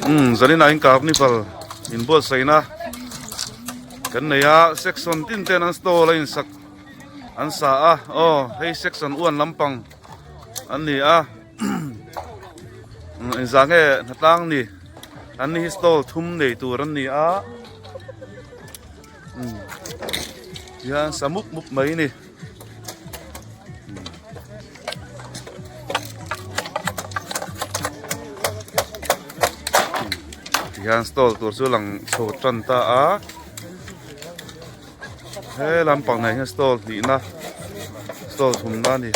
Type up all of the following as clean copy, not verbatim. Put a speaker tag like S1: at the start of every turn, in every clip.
S1: Umm zanin ah hian carnival inbuatsaihna kan nei a section tin ten an stall a insak an sa a aw hei section one lampang an ni a engzah nge hnatlang ni an ni hi stall thum nei tur an ni a umm tihian sa mup mup mai a ni. Tihian stall tur chu lang chho tan ta a he lampang nen hian stall hnihna stall thumna a ni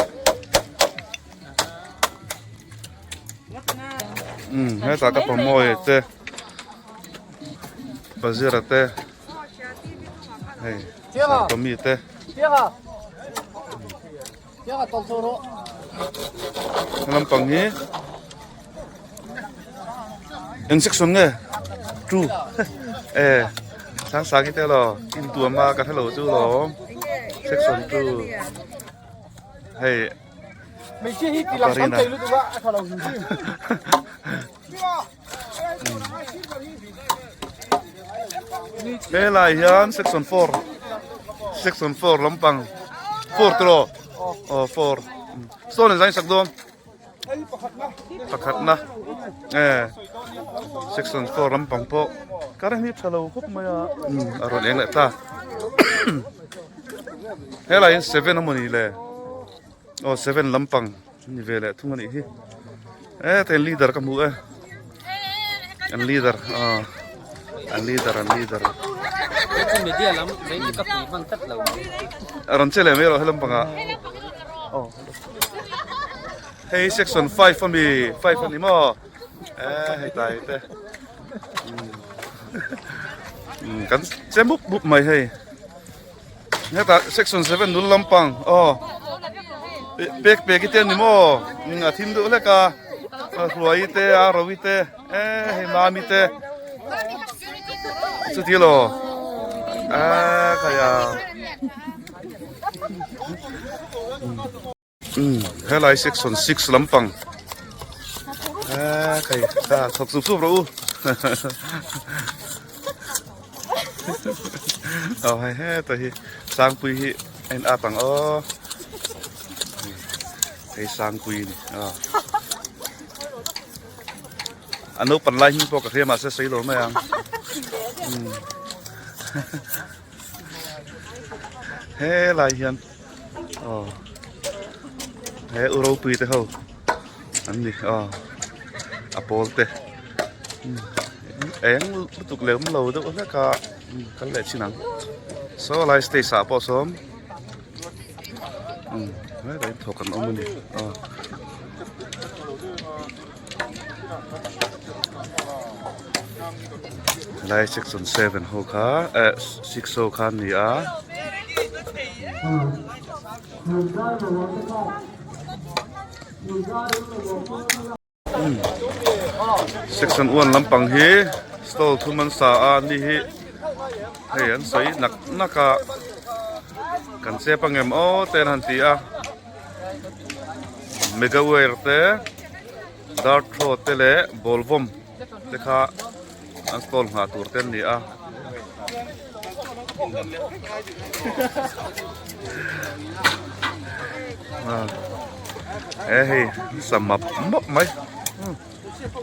S1: umm hetah ka pawmawia te bazira te. Hei Tommy te lampang hi eng section nge two e sang sang hi te lo in tuam a ka hrelo chu lo section two hei Karina. Helai hian section 4 section 4 lampang 4 tilo aw 4 stone in zain sak dawn pakhatna e section 4 lampang pawh current hi tha lo khawp mai a a rawn eng leh ta helai hian 7 amawni le aw 7 lampang Ni ve leh thung a nih hi e ten leader ka hmu e an leader ah an leader an leader
S2: media lam mai chu ka pui hman tlat lo
S1: a rawn che leh mai rawh helam pangah oh hei section 5 ami 5 ani maw e hei tlai te kan che mup mup mai hei Hetah section 7 nul lampang aw pek pek te ani maw a thim deuh hlek a hruai te a rovi te e hei mami te chuti lo a khaia Helai section 6 lampang khai kha thawk sup sup rawh u aw hei heta hi sangpui hi a in at ang aw hei sangpui a ni aw a naupang lai hming pawh ka hria mahse sawi lo mai ang helai hian. Aw he u ropui te ho an ni aw a pawl te eng lutuk lem lo deuh hlek a kal leh chin ang saw lai stage ah pawh sawm hetah hian thawk an awm a ni aw. Helai section 7 ho kha eh 6 ho kha an ni a. Section 1 lampang hi stall thum an sa a ni hi hei an sawi nak nak a kan chep angem aw te an han ti a. Megaware te dart throw te leh ball vawm te kha an stall nghah tur te an ni a. E hei sa map map mai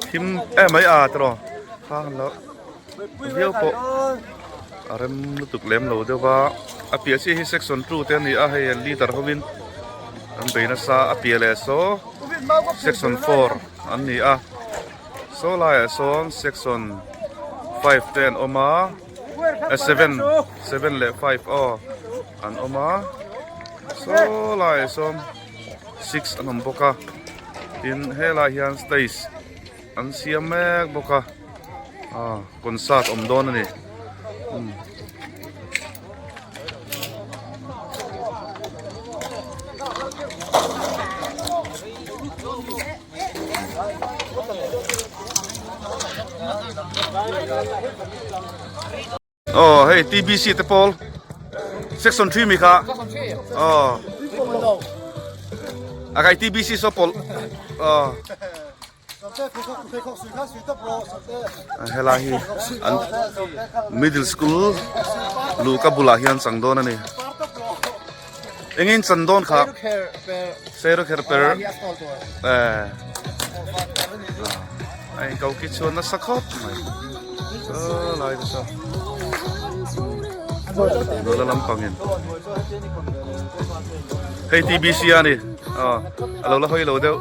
S1: thim em mai a tiraw khang loh viau pawh a rem lutuk lem lo deuh va a piah chiah hi section 2 te a ni a hei an leader hovin an bei nasa a piah leh saw section 4 an ni a saw laiah sawn section 5 te an awm a 7 7 leh 5 aw an awm a saw laiah sawn 6 an awm bawk a tin helaiah hian stage an siam mek bawk a ah concert awm dawn a ni umm. Aw hei TBC te pawl section 3 mi kha aw a kai TBC so pawl aw. Helai hi an middle school luhka bulah hian chang dawn a ni. Engin chan dawn kha Seirawkher per eh a in ko ki chuan nasa khawp mai chaw lai te saw nula lampangin hei TBC a ni aw a lo la hawi lo deuh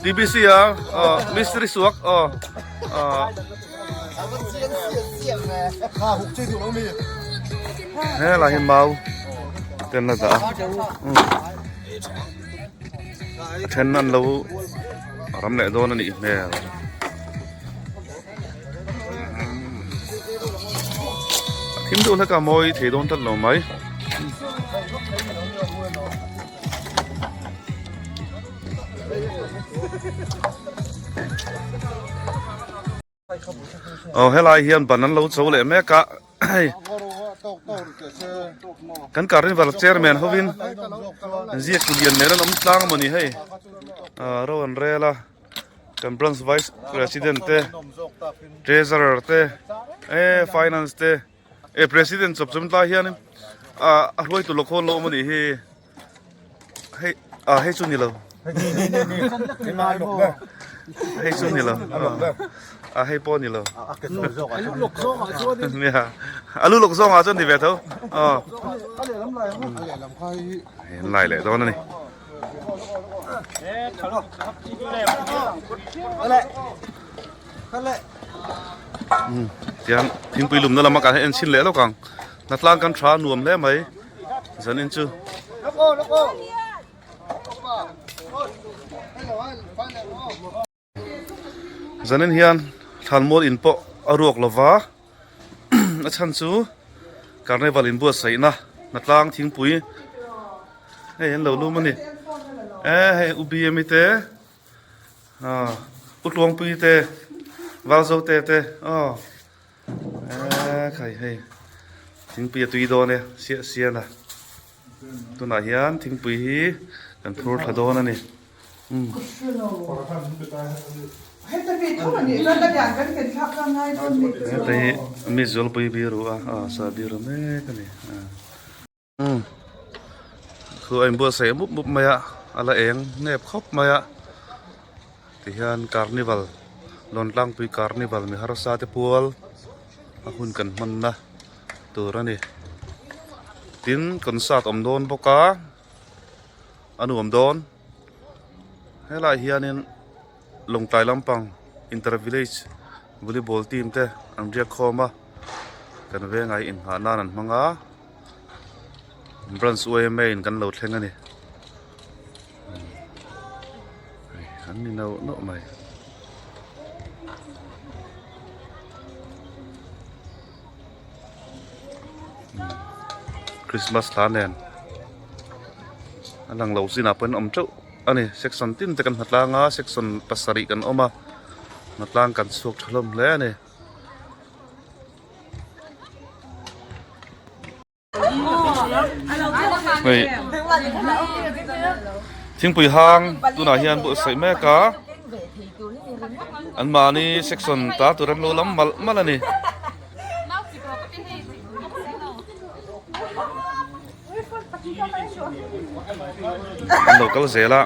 S1: TBC a aw mistiri suak aw aw. Helai hi mau ten a dah a a then an lo ram leh dawn a nih hmel. A thim deuh hlek a mawi thei dawn tlat lo mai. Aw helai hian ban an lo cho leh mek a hei kan carnival chairman hovin ziak lian nen an awm tlang a mawni hei ah ro an rel a kan branch vice president te treasurer te eh finance te eh president chawp chawm tlai hian ah a hruaitu lawk hawn lo awm a nih hi. Hei ah hei chu ni lo. Hei chu ni lo. Ah hei pawh ni lo. Nia. A lu lawk zawngah chuan ni ve tho. Aw. Hei an lai leh dawn a ni. Tiang thingpui lumna lama kan en chhin leh lawk ang. Hnatlang kan tha nuam hle mai. Zanin chu. Zanin hian thlanmual in pawh a ruak lova a chhan chu carnival in buatsaihna hnatlang thingpui hei an lo lum a ni e hei u B_M-i te ah u Tluangpuii te Valzote te aw. Eee khai hei thingpui a tui dawn e siah sian a tunah hian thingpui hi kan phur thla dawn a ni umm. Heta hi mi zualpui biru a aw sa biru mek a ni umm khu a inbuatsaih mup mup mai a a la eng nep khawp mai a tihian carnival lawn tlangpui carnival mi harsa te pual a hun kan hmanna tur a ni tin concert awm dawn bawk a a nuam dawn helaiah hianin lawngtlai lampang inter village volleyball team te an riak khawm a kan vengah hi inghah nan an hmang a. Branch yma in kan lo thleng a ni an ni nauh nauh mai. Christmas thla nen a lang lo zinah pawhin awm teuh a ni section tin te kan hmatlang a section pasarih kan awm a hmatlang kan chhuak tha hlawm hle a ni. Hei thingpui hang tunah hian buatsaih mek a an mahni section ta tur an lo lam malh malh a ni. An lo kal zel a.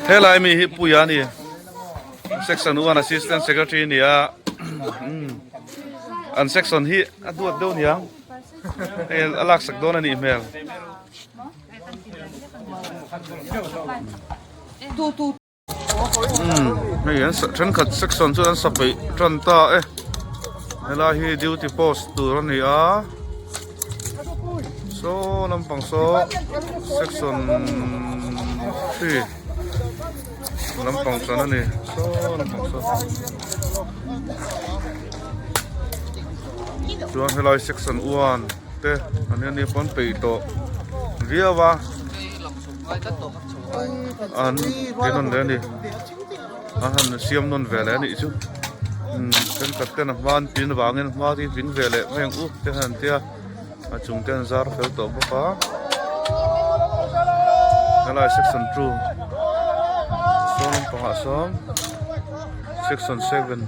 S1: Helai mi hi Puia a ni section one assistant secretary a ni a an section hi a duat deuh aniang hei a laksak dawn a nih hmel. Hei an thenkhat section chu an sa peih tan ta e helai hi duty post tur a ni a. Saw lampang saw section 3 lampang chuan a ni saw lampang saw chuan helai section 1 te an hian ni pawn peih tawh viau a an ti nawn leh a ni an han siam nawn ve leh a nih chu thenkhat ten a hma an pin vangin hma te hi pin ve leh mai ang u te han an tia. A chung te an zar fel tawh bawk a helai section 2 saw lampangah sawn section 7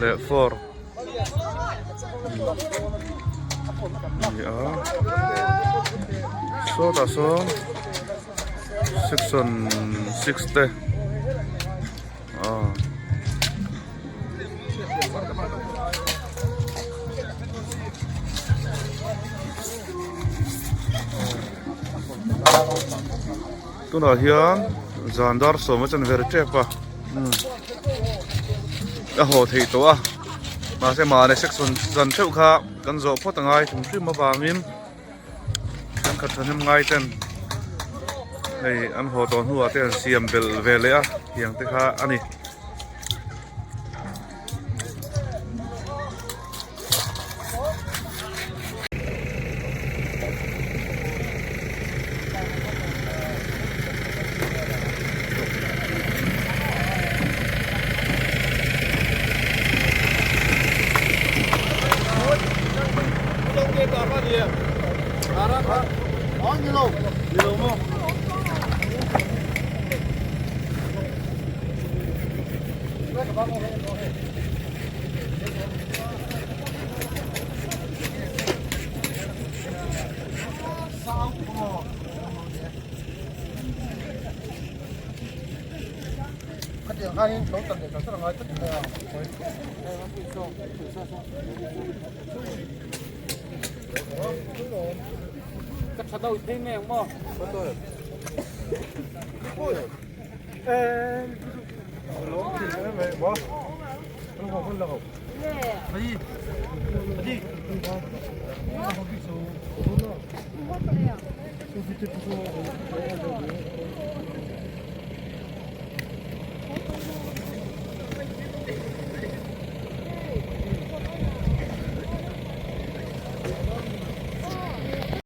S1: leh 4 a ni a sawtah sawn section 6 te aw. Tunah hian zan dar sawm a chanve tep a a haw theih tawh a mahse mahni section zan theuh kha kan zawh phawt a ngai hrim hrim avangin thenkhat thahnem ngai ten hei an haw tawh hnuah te an siam belh ve leh a tiang te kha a ni.